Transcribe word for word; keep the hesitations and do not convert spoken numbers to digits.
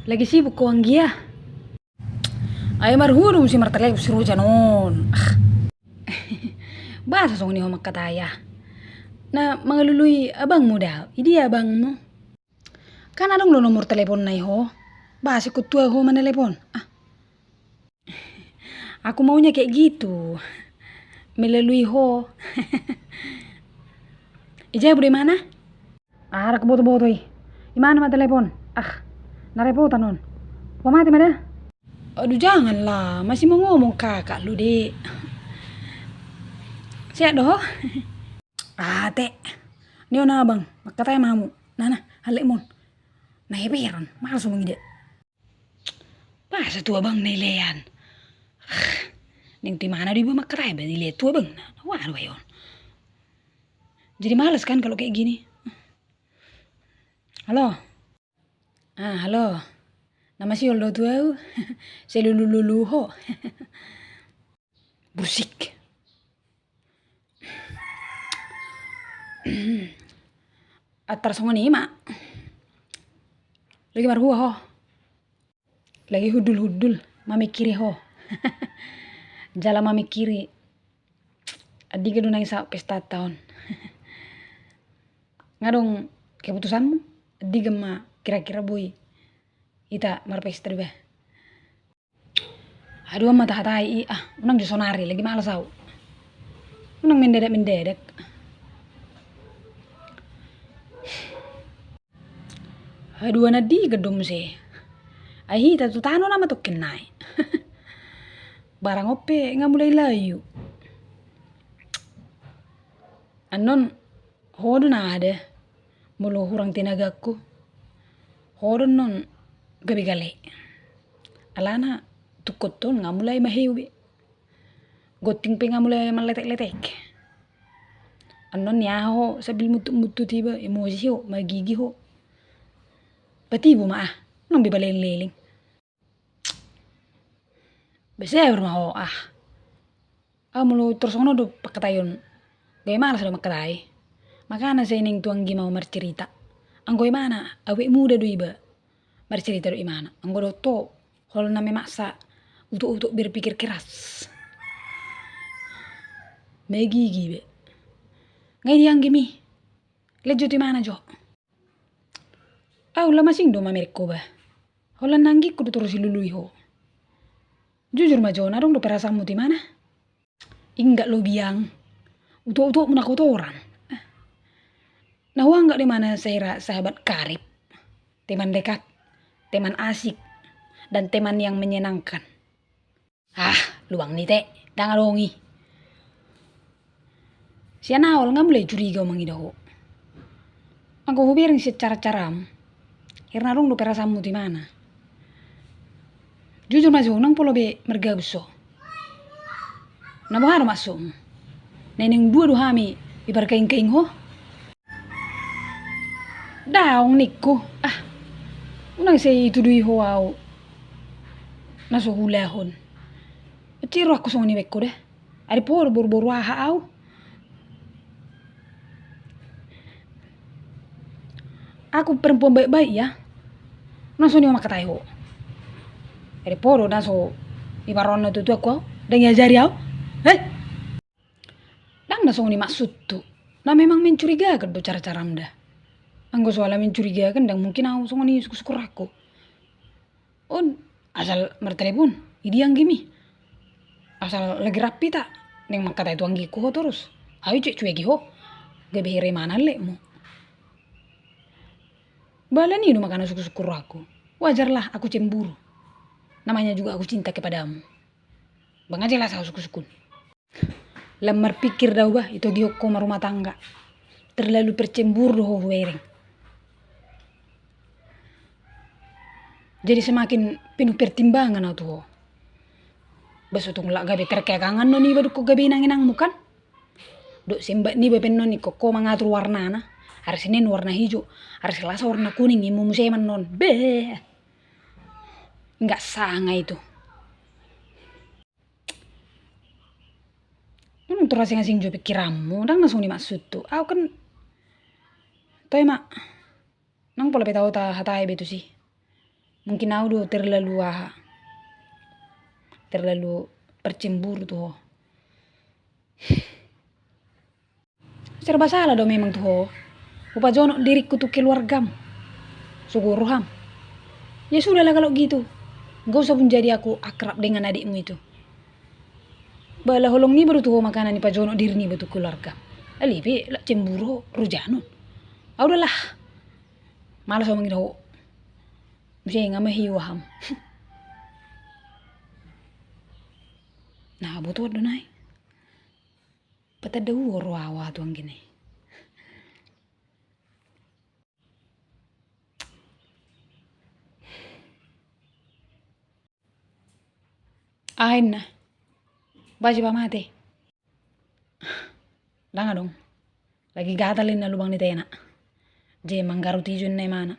Lagi sibuk ho anggia? Ai marhua do muse martelepon si Roja non. Ah. Boasa songon i ho mangkatai ah. Na mangalului abangmu do au. Idia abangmu? Kan adong do nomor teleponna i ho. Boasa ingkon tu au ho manelepon? Ah. Aku maunya kayak gitu. Melalui ho. Ija bodo imana? Ah, ra huboto-boto i. Imana ma telepon? Ah, na repotan on. Huamati ma da. Aduh, janganlah, masih mau ngomong kakak lu, Dek. Sehat do ho? Ah, ate. Ni on abang, mangkatai ma hamu. Nah, nah, halek mon. Na heberon, males mangida. Boasa tu abang na ilean? Naeng tu imana do iba mangkatai ba dilean tu abangna. Waduh, ayo. Jadi males kan kalau kayak gini. Halo. Ah, halo. Na masihol do tu au? Sai lulu-lulu ho. Bursik. Antar songon i ma. Lagi marhua ho? Lagi hundul-hundul, mamikiri ho. Jala mamikiri. Andigan do nang saut pestanta on? Nga adong keputusanmu? Andigan ma kira-kira boi hita marpesta diba? Aduh, ma tahatai i ah, unang jo sonari, lagi males au. Unang mendadak-mendadak. Haduan andigan do muse. Ai hita tu tano nama tokkin nai. Barang on pe nga mulai layu. Annon ho do na ada. Molo hurang tenagangku, ho do annon gabe gale. Alana tungkot on nga mulai maheu be. Gonting pe nga mulai maletek-letek. Annon ni aha ho sambil muntut-muntut iba, emosi ho, magigi ho. Patibu ma ah, nang be baleleng-leleng. Beseber ma ho ah. Au molo tor songon on do pangkataion, gabe malas do mangkatai. Makana sai naeng tu anggi ma au marcerita. Anggo imana, awet muda do iba. Marcerita do imana. Anggo dohot ho, holan na memaksa utok-utok berpikir keras. Magigi be. Nga i di anggimi. Lejo tu imana jo. Au lam asing do mamereng ho ba. Holan anggingku do torus ilului ho. Jujur ma jo, na adong do perasaanmu tu imana? Inggak lobiang. Utok-utokmu na kotoran. Na huanggap do imana sai ra sahabat karib, teman dekat, teman asik, dan teman yang menyenangkan. Ah, lubang ni te, ndang adong i. Sian awal nga mulai curiga au mangida ho. Anggo hubereng sian cara-caram, hira na adong do perasaanmu tu imana. Jujur ma jo, nang pola be margabus ho. Na boha do maksudmu? Naeng dua do hami iparkaing-kaing ho? Daong ningku. Ah. Unang sai itudui ho au na so huulahon. Mansai rohangku songon i baen ho da. Ari podo boru-boru aha au. Aku perempuan baik-baik ya. Unang songon i ho mangkatai ho. Ari podo na so iparrohahon na tuatua au. Ndang iajari au. Heh. Ndang na songon i maksudhu. Na memang mencurigakan do cara-caram da. Anggo so ala mencurigakan, ndang mungkin au songon i sukkun-sukkun rohangku. On, asal martelepon, i di anggimi. Asal lagi rap hita, naeng mangkatai tu anggingku ho torus. Au cuek-cueki ho, gabe hira imana halekmu. Ba ala ni i do makana sukkun-sukkun rohangku. Wajarlah aku cemburu. Namanya juga aku cinta kepadamu. Ba nga jelas au sukkun-sukkun. Lam marpikir do au ba, itogihon ho marumah tangga. Terlalu percemburu do ho hubereng. Jadi semakin penuh pertimbangan au tu ho. Ba so tung lak gabe terkekangan non iba dungkon gabe inang-inangmu kan? Dok sembat niba pe annon ingkon ho mangatur warnana. Ari Senin warna hijau, ari Selasa warna kuning, immu muse ma annon. Beh. Nggak sanga itu. Unang tor asing-asing jo pikiranmu, ndang na songon i maksudhu. Au kan, toe ma, nang pola pe tau tahatai be tusi. Mungkin au do terlalu aha, terlalu percemburu tu ho. Serba sala do memang tu ho. Hupajonok diringku tu keluargam. Sogo roham. Ya sudahlah kalau gitu. Nggak usah pun jadi aku akrab dengan adikmu itu. Ba laho holong niba do tu ho mangkana ni pajonok diri niba tu keluargam. Alai pe lak cemburu ho, rujanon. Au do lah. Malas au mangido ho. Muse nga mahiu aham. Nah, boto do nai. Patanda uor au tu anggi nai. Aha inna? Ba jaba mate. Ndang adong. Lagi gatal inna lubang ni tena. Jadi manggarut ijo inna imana.